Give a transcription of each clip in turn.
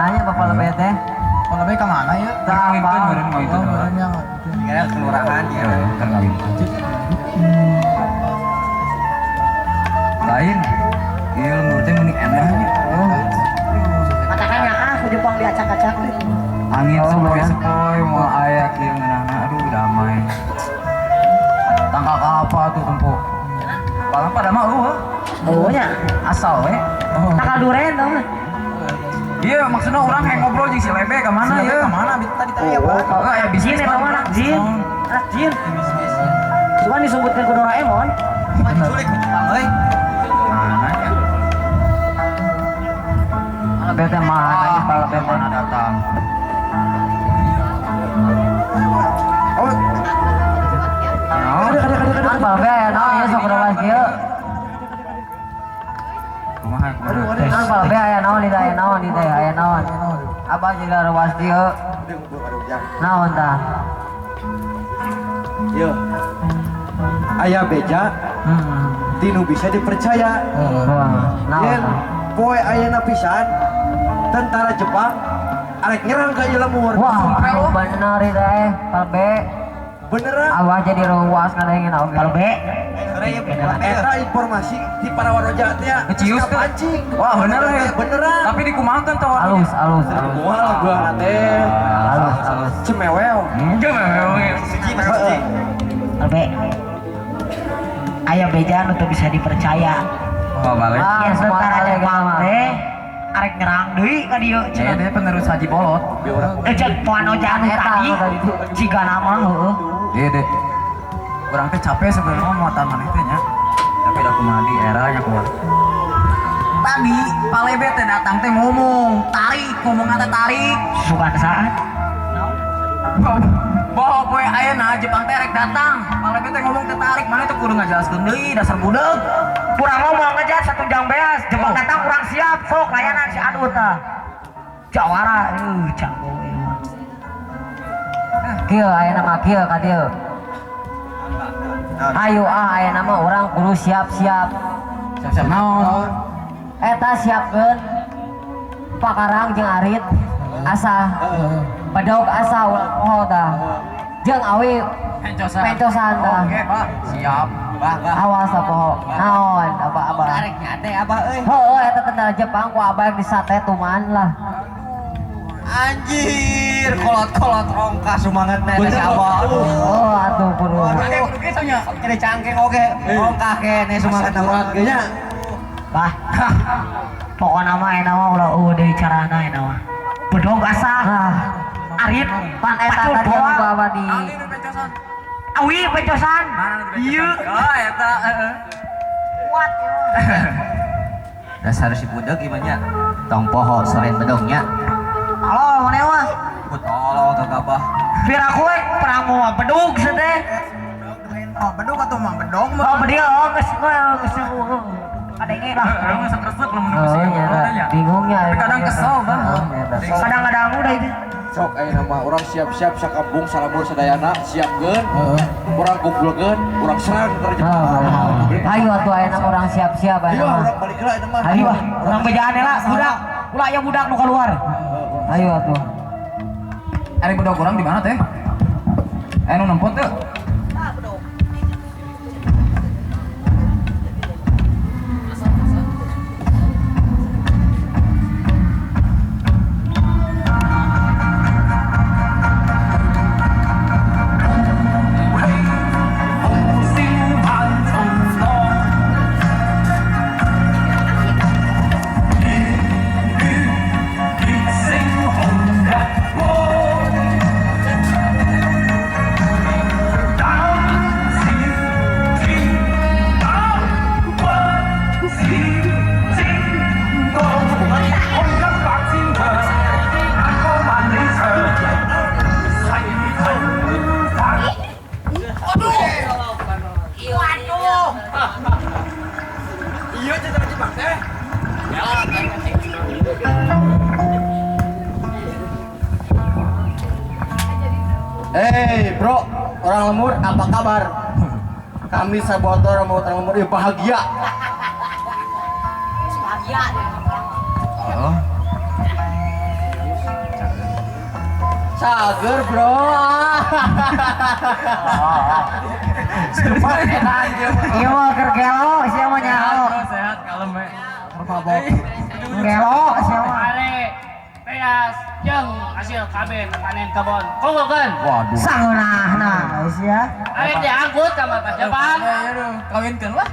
Mana nya Bapak Lebe teh? Kalau lebih ke mana ya? Teu Ngawinkeun apa. meureun mau itu Oh, doang. meureun nya. Kira kelurahan ya. Heeh, keur ngawinkeun. Lain. Ieu lembur teh meni endah nya. Oh, Katakan ya ah, ku Jepang diacak-acak. Angin Oh, sepoi-sepoi moal aya kieu ngeunahna, aduh damai. Tangkal kalapa tuh tempo. Palang pada mah eueuh. Oh nya. Asal we. Tangkal duren tau mah. Iya, maksudnya orang kayak ngobrol jeung si Lebe ke mana Mana ya? ya? Kemana? Tadi tadi ya, Pak. Oh, ya bisnis Jin eta mah anak jin. Anak jin. Cuman disebutkan ku Doraemon. Cuma diculik ku Jepang euy. Mana ya? Lebe teh mana nya Pak Lebe teh? Mana datang? Oh, Naon? ada. Kan Pak Lebe aya naon ieu sok ruas kieu. Kumaha kumaha? Kan Pak Lebe aya naon di teh, aya naon di teh, aya naon. Abah juga ruas kieu. Naon tah? Yo. Aya beja tinu bisa dipercaya. Wah, naon Yen tah? poe ayeuna pisan tentara Jepang arek nyerang ka ieu lembur. Wah, anu bener itu eh, Pak Lebe. Beneran. Abah jadi ruas ngadengin oge. Kalau be, Sore ya pulang ya. Eta informasi di para waroja teh ya. Ngecius tuh. Pancing. Wah, bener ya. Beneran. Tapi dikumahakeun tah Halus, halus, halus. Moal gua teh Halus, halus. cemewel. Enggak memang. Suci masih suci. kalau be. Aya beja nu teu bisa dipercaya. Oh, balik. Ah, Yen semua tentara kali Jepang mah. teh arek nyerang deui ka dieu Ya, cenah. dia penerus Haji Bolot. Eh cek poan oja anu Eta tadi anu tadi. jiga nama heueuh. Iya, deh. Urang teh capek sebenarnya muatan maneh teh nya. Tapi da kumaha di era nya kumaha. Tadi Pak Lebe teh datang teh ngomong, tarik, ngomong teh tarik. Sugan saat. Bahwa poe ayeuna Jepang teh rek datang. Pak Lebe teh ngomong teh tarik, mana teh kudu ngajelaskeun deui dasar budeug. Kurang ngomong aja satu jam beas, Jepang datang kurang siap, sok layanan si adu tah. Jawara, jago ieu mah. Kieu aya nama kieu ka dieu. Ayo ah aya nama orang kudu siap-siap. Siap-siap naon? Eta siapkeun pakarang jeung arit asah. Bedog asah ulah poho tah. Jeung awi Pencosan. pencosan tah. Oke, Pak. Siap. Bah, bah. Awas tah poho. Naon abah-abah. Arek nyate abah euy. Heueuh eta tentara Jepang ku abah yang disate tuman lah. Anjir, kolot-kolot rongka sumangetna eta si abah. Aduh. Oh atuh kudu. Aduh, kudu kitu nya. Jadi cangkeng oge, rongka kene sumangetna Surat ge nya. Bah. Pokona mah enak mah ulah eueuh deui carana enak mah. Bedog asah. Ah, Arit pan eta pacul tadi boa. anu ku abah di Naon nu pencosan? Awi pencosan. Mana nu pencosan? Ieu. Oh, eta heeh. Kuat ieu mah. Dasar si budak gimana? Tong poho seren bedongnya. Halo, mana mah? Tolong gagabah. Piraku we perang mau bedug teh. Oh, bedog atau mah bedog mah. Oh, bedil oh geus geus kadenge lah. Urang mah resep lamun nu Oh, bisi nya ngobrol teh nya. bingungnya. Tapi kadang kesel, Bang. Kadang-kadang udah itu. Sok ayeuna mah urang siap-siap sakampung salamur sadayana siapkeun. Urang kumpulkeun, urang serang tentara Jepang. Ayo atuh ayeuna mah urang siap-siap Ayo ayeuna mah. urang balik heula ayeuna mah. Ayo ah. Urang bejaan lah budak. Ulah aya budak nu keluar. Ayo atuh. Ari bedog urang di mana teh? Eh nu nempot teu? Iya tentara Jepang teh. Hey bro, orang lemur apa kabar? Kami sabotor mau orang lemur, ya bahagia. Bahagia. Oh. Cager, bro. Iya mah keur gelo sia mah nyaho. Sehat kalem we. Gelo sia mah. Are beas jeung hasil kabeh panen kebon. Konggokeun. Waduh. Sangeunahna sia. Are diangkut ka markas Jepang. Kawinkeun lah.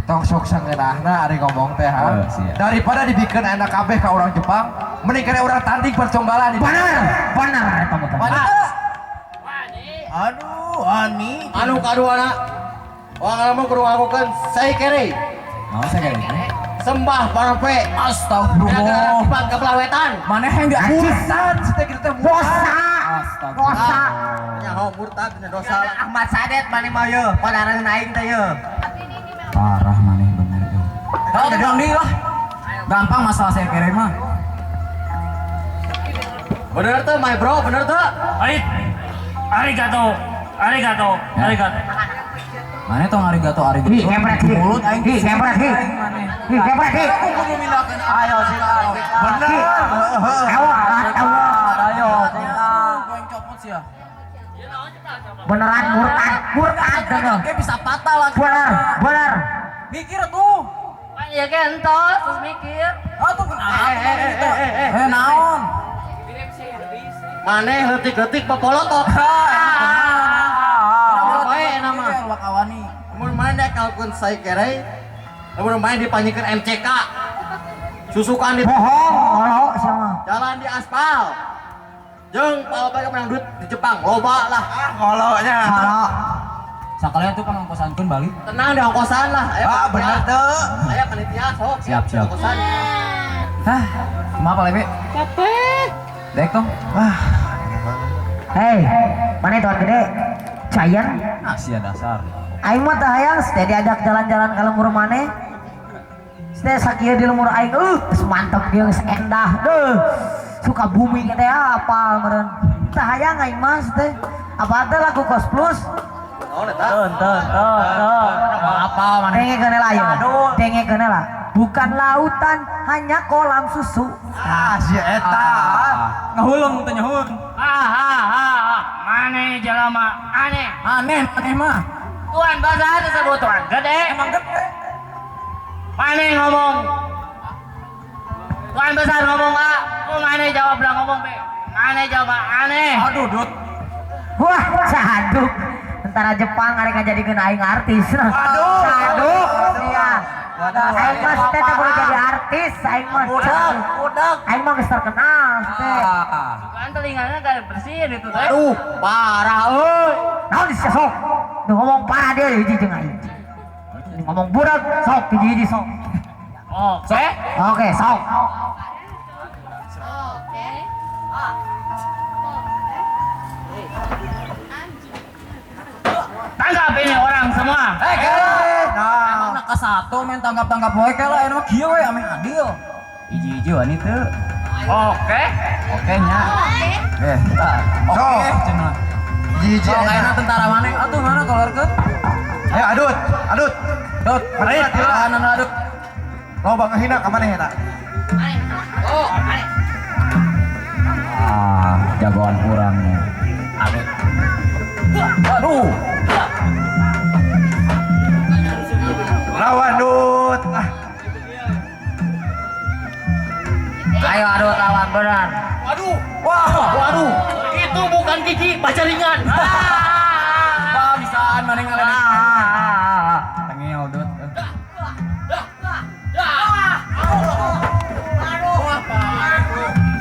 Tong sok sangeunahna ari ngomong teh ha. Daripada dibikeun enak kabeh ka urang Jepang, mending kene urang tanding perconggalan. Bener, bener eta mah. Bener. Aduh, ani. Anu kaduana. Orang lembur kudu ngalakukeun saikere. Naon saikere? Sembah parpe. Astagfirullah. Jepang ke pelawetan. Maneh yang enggak Bosan, teh kitu teh Dosa. Dosa. Nyaho murtad nya dosa. Ahmad Sadet maneh mah yeuh, padareun aing teh yeuh. Parah maneh bener tuh. Kalau tegang deui lah. Gampang masalah saya kere mah. Bener tuh my bro, bener tuh. Arigato. Arigato. Arigato. Mana tong arigato arigato. Hi, kepret hi. Mulut aing. Hi, kepret hi. Hi, kepret hi. Ayo singkat. Bener. Ewa, ewa. Ayo singkat. Gua yang copot sih ya. Beneran murtad, murtad bener. Kayak bisa patah lagi. Bener, bener. Mikir tuh. Pan ieu ge entos terus mikir. Ah tuh kenapa? Naon? Maneh leutik-leutik papolotot. Bae nama. Wakawani. Mun maneh dek kalkeun saikere, mun maneh dipanyikeun MCK. Susukan di Bohong, ngolo sia mah. Jalan di aspal. Jeung palebay menang duit di Jepang, loba lah. Ngolonya. Ngolo. Sakalian tuh pangongkosankeun balik. Tenang di ongkosan lah. Aya Ah, bener tuh. Aya panitia sok. Siap, siap. Ongkosan. Hah, kumaha Pak Lebe? Capek. Dek tong. Wah. Hei, mana tuan gede? Cayan. Ah, sia dasar. Aing mah teu hayang teh diajak jalan-jalan ka lembur maneh. Teh sakieu di lembur aing, geus mantep dia geus endah deuh. Suka bumi teh apal meureun. Teu hayang aing mah teh. Apa teh lagu Kos Plus? Naon eta? Ton. Apa maneh? Dengekeun heula ieu. Dengekeun heula. Bukan lautan, hanya kolam susu. Ah, si eta. Ngahuleng teh nyahun. Maneh jelema aneh. Aneh maneh mah. Tuan besar disebut tuan gede. Emang gede. Maneh ngomong. Tuan besar ngomong A, oh maneh jawab lah ngomong B. Maneh jawab aneh. Aduh, Dut. Wah, saduk. Tentara Jepang arek ngajadikeun aing artis. Waduh. Saduk. Iya. Aing mah teh teu boleh jadi artis, aing mah. Budak. Aing mah geus terkenal teh. Kan telinganya gak bersih itu teh. Aduh, parah euy. Naon sia sok? Nu ngomong parah dia hiji jeung aing. Nu ngomong budak sok hiji-hiji sok. Oke. Oke, sok. Oke. Tangkap ini orang semua. Kela. Nah. Emang nak satu main tangkap-tangkap wae kela aya mah kieu we ameh adil. Hiji-hiji wani teu. Oke. Oke nya. Oke cenah. Hiji-hiji. Sok ayeuna tentara maneh atuh mana keluarkeun? Ayo adut, adut. Dut, Maneh tahanan adut. Loba ngehina ka maneh eta. Ah, jagoan urang nih. Adut. Aduh. Lawan Dut. Ah, Ayo adut lawan benar. Waduh. Wah, Waduh. Itu bukan gigi, bajaringan. Wah, bisaan maneh ngaledek. Tengil, Dut.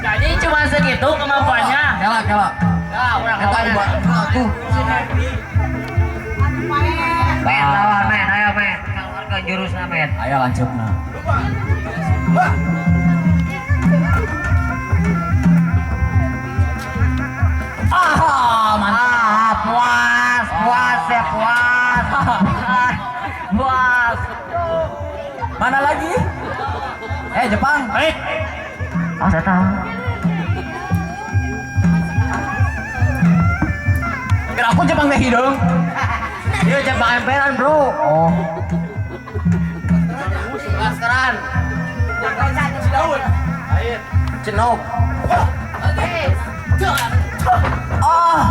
Jadi cuma segitu kemampuannya. Kela, kela. Ya, urang Eta lawan. ibarat tuh. Men lawan men, ayo men. Keluarkeun jurusna men. Ayo lanceupna. Ah, mantap. Ah, puas, puas ya puas. Puas. Mana lagi? Jepang. Baik. Oh, saya tahu. Kira aku Jepang teh hidung. Dia Jepang emperan, bro. Oh. Maskeran. Cenok. Ah.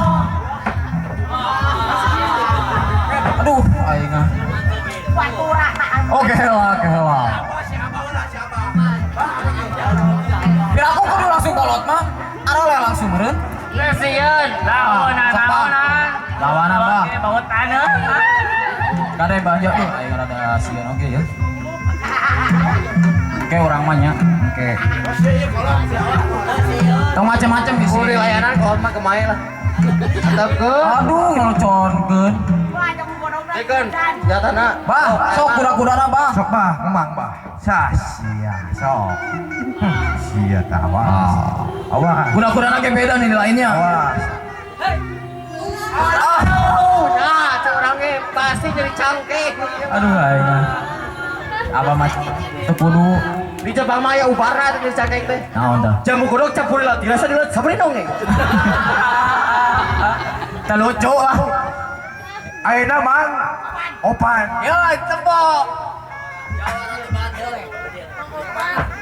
Aduh, aing ah. Oke lah, kehelah. Biar aku kudu langsung kolot mah. Arale langsung meureun. Sieun, lawanan, lawanan. Lawanan, Bah. Baut taneuh. Kade banyak tuh, aing rada sieun oge ya. Oke, urang mah nya. Oke. Tong macem-macem di sini. Kudu layanan kolot mah kemae lah. Antepkeun. Aduh, ngeloconkeun. Dekeun, senjatana. Bah, sok kuda-kudana, Bah. Sok bah, ngomong bah. Sah sia, sok. Sia tah awas. Awas. Kuda-kudana ge beda nih lainnya. Awas. Ah. Nah, cek urang ge pasti jadi cangkeh. Aduh, aing. Apa macam teu kudu Di Jepang mah aya ubarna teh jadi cangkeh teh. Naon tah? Jamu godog campur laut, dirasa di laut sabri dongeng. Teu lucu ah. Ayeuna mang opan. Ya, tembok.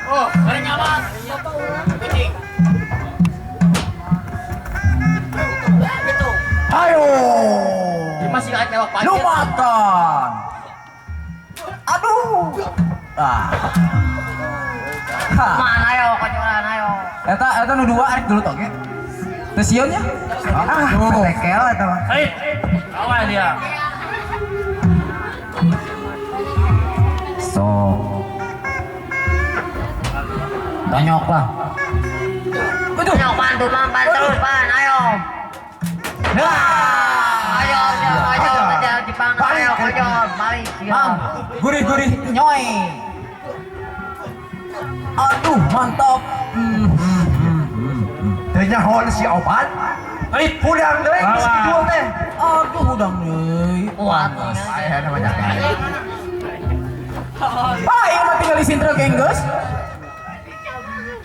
Oh, bareng awas. Kucing. Ayo. Di masih kayak lewat pajet. Lumatan. Aduh. Ah. Ha. Mana ayo kocoran ayo. Eta eta nu dua arek dulu toge. Teu sieun nya? Ah, tekel eta mah. Hei. Awas dia. Sok. Tonyok lah. Aduh. Ayo bantu mampan terus pan ayo. Nah. Ayo ayo ayo ayo Jepang ayo kocor balik Mam, gurih-gurih nyoy. Aduh, mantap. Teu nyaho si opan. Hei. Hudang deui geus kidul teh. Aduh, hudang deui. Kuat. Aya namanya. Ah, ieu mah tinggal di sintra geng geus.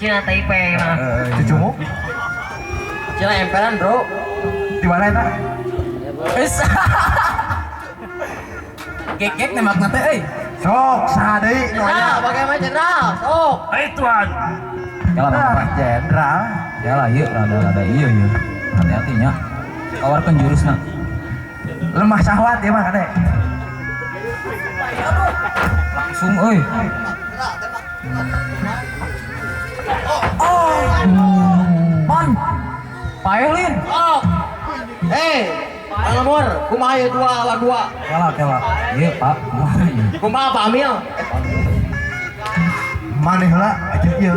Cina Taipei mah. Cucumu Cina emperan, Bro. di mana eta? Geus. Gek-gek nembakna teh euy. Sok saha deui nu aya? Nah, bagaimana jenderal? Sok. Hei tuan. Jalan Ah, apa? jenderal. Jalan ieu rada-rada ieu ieu. Hati-hati nya. Kawarkeun jurusna. Lemah syahwat ya mah kade. Langsung euy. Oh. Man. Paelin. Sok. Hei, Kang Lemur, kumaha ieu dua lawan dua? Kela kela. Ieu Pak, kumaha ieu? Kumaha Pak Amil? Maneh heula aja ieu.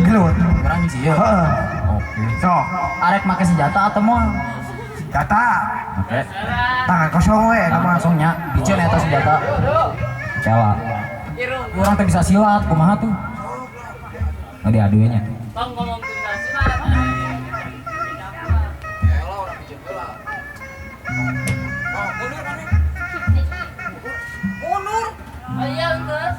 Gelut. Urang sih ieu. Heeh. Oke. Sok, Arek make senjata atau moal? senjata. Oke. Tangan kosong we eta mah. Langsung nya, biceun eta senjata. Kela. Urang teh bisa silat, kumaha tuh? Oh, diadunya nya. Bang ngomong bisa silat. Ayo terus.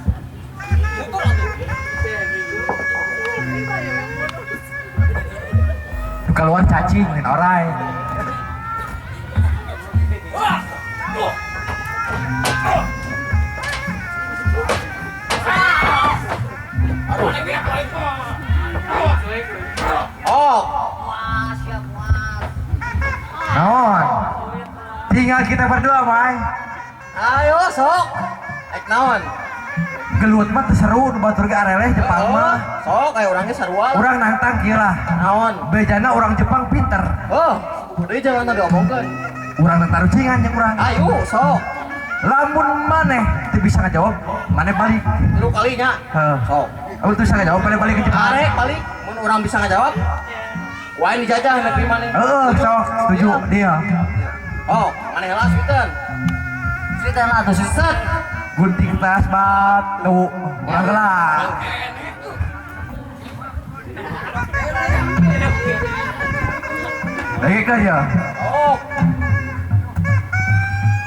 Nu keluar cacing lain orai. Oh, Naon? Tinggal kita berdua, Mai. ayo sok. Aik naon? Gelut mah teu seru nu batur ge areleh Jepang mah. Sok aya urangnya sarua. Urang nantang kieu lah. Naon? Bejana orang Jepang pinter. Oh, deui jangan diomongkeun. Urang tatarucingan jeung urang. Ayo sok. Lamun maneh teu bisa ngajawab, maneh balik. Tilu kalinya. Heeh. Sok. Lamun teu bisa ngajawab, maneh balik ke Jepang. Arek balik mun urang bisa ngajawab. Wae dijajah negeri maneh. Heeh, sok setuju dia. Oh, maneh heula suiteun. Cerita lah tuh Set. Gunting tas batu. Urang heula. Lagi kan ya? Oh,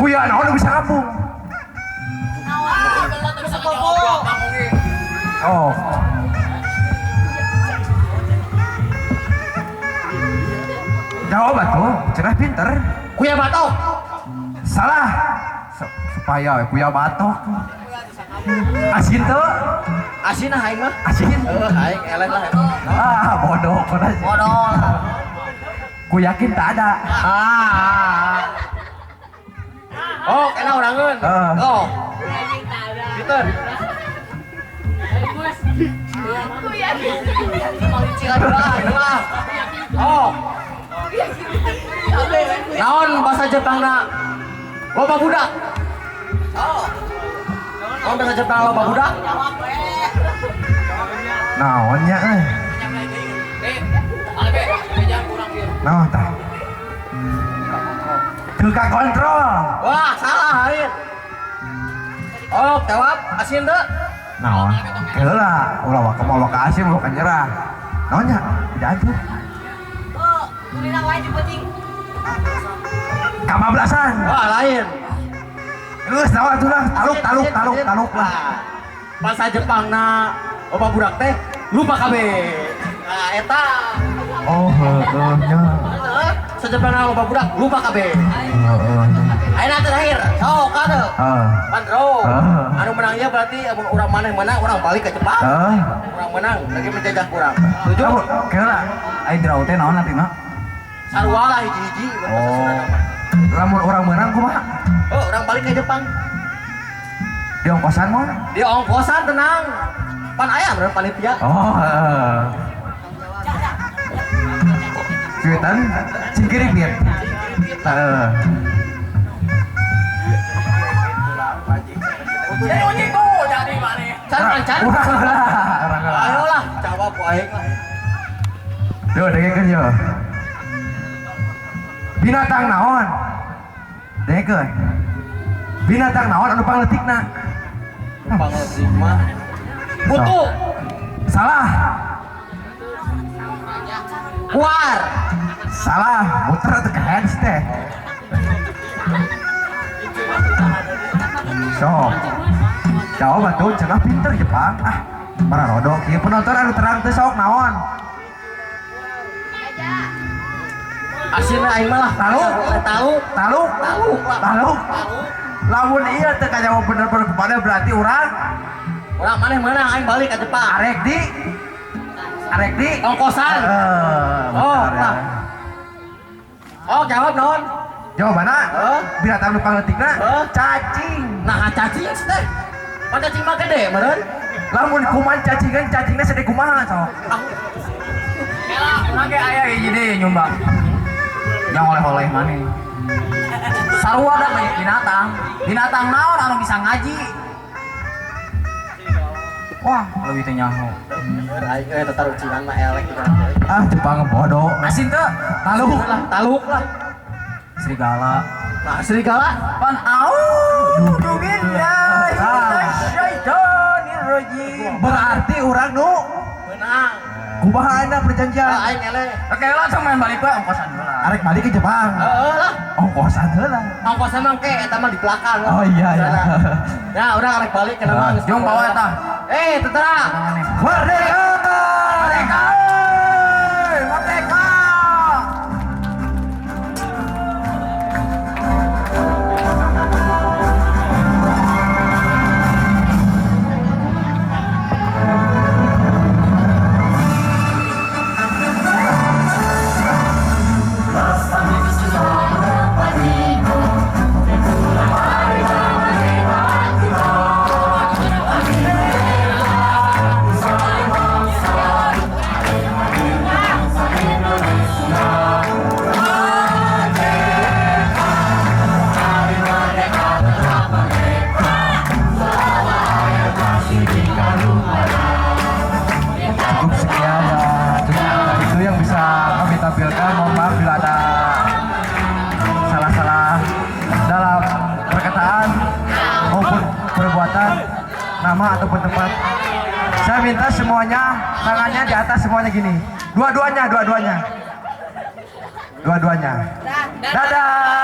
Kuya naon nu bisa ngambung. Oh. Jawab atuh, cenah pinter. kuya batok. Salah. Supaya we kuya batok. Asin tuh, Asin ah aing mah. asin. Heuh, aing eleh lah. Ah, bodoh kau bodoh lah. Ku yakin tak ada. Oh, kena orangeun. Oh. Peter. Oh. Naon bahasa Jepangna? Loba budak. Oh. Naon bahasa Jepang loba budak? Naonnya euy. Naon tah? Teu kakontrol. Wah, salah aing. Oh, jawab asin teu? Naon? Heula, ulah waka moal waka asin ulah nyerah. Naonnya? Tidak atuh. Oh, kulina wae di penting. Kabablasan. Wah, lain. Geus naon atuh lah, taluk taluk taluk taluk lah. Bahasa Jepangna loba budak teh lupa kabeh. Nah, eta. Oh, heueuh nya. Bahasa Jepangna loba budak lupa kabeh. Heeh. Ayeuna terakhir. Sok kade. Heeh. Pandro. Anu menangnya berarti amun urang maneh menang, urang balik ke Jepang. Heeh. Urang menang, lagi menjajah urang. Setuju? Kira ai draw teh naon artina? Sarua lah hiji-hiji. Oh. Lamun urang menang kumaha? Oh, urang balik ke Jepang. Di ongkosan mah? Di ongkosan tenang. Pan aya bener panitia. Oh, heeh. Cuitan cingkiripit. Heeh. Jadi mana? Can. Urang lah. Ayolah, jawab aing lah. Yo, dengekeun yo. Binatang naon? Dengekeun. Binatang naon anu pangletikna? Pangletik mah kutu. Salah. Kuar. Salah, muter atuh ke hands teh. Sok. Jawab atuh cenah pinter Jepang. Ah, mararodo kieu penonton anu terang teh sok naon? Asin aing mah lah. Taluk, taluk, taluk, taluk, taluk. Lamun iya teu kajawab bener-bener kepada berarti urang urang maneh menang aing balik ka Jepang. Arek di ongkosan. Oh, lah. Oh, jawab naon? Jawabanna? Binatang nu pangletikna cacing. Nah, cacing teh. Pan cacing mah gede meureun. Lamun kuman cacingan, cacingna sede kumaha sok. Kela, urang ge aya hiji deui nyumbang. Yang oleh-oleh maneh. Sarua da banyak binatang. Binatang naon anu bisa ngaji? Wah, leuwih teh nyaho. Aing euy tatarucingan mah elek. Ah, Jepang bodoh. Asin teu? Taluk lah, taluk lah. Serigala. Nah, serigala pan a'udzu billahi minasyaitonir rajim. Berarti urang nu menang. Kumaha ayeuna perjanjian? Aing eleh. Oke, langsung main balik we ongkosan heula. Arek balik ke Jepang. Heeh lah. Ongkosan heula. Ongkosan mah engke eta mah di belakang. Oh iya iya. Ya, urang arek balik kana mah geus. Jung bawa eta. Eh, tentara. Merdeka! Merdeka! Merdeka! Cukup sekian itu yang bisa kami tampilkan. Mohon maaf bila ada salah-salah dalam perkataan maupun perbuatan, nama ataupun tempat. Saya minta semuanya tangannya di atas semuanya gini. Dua-duanya, dua-duanya. Dua-duanya. Dadah.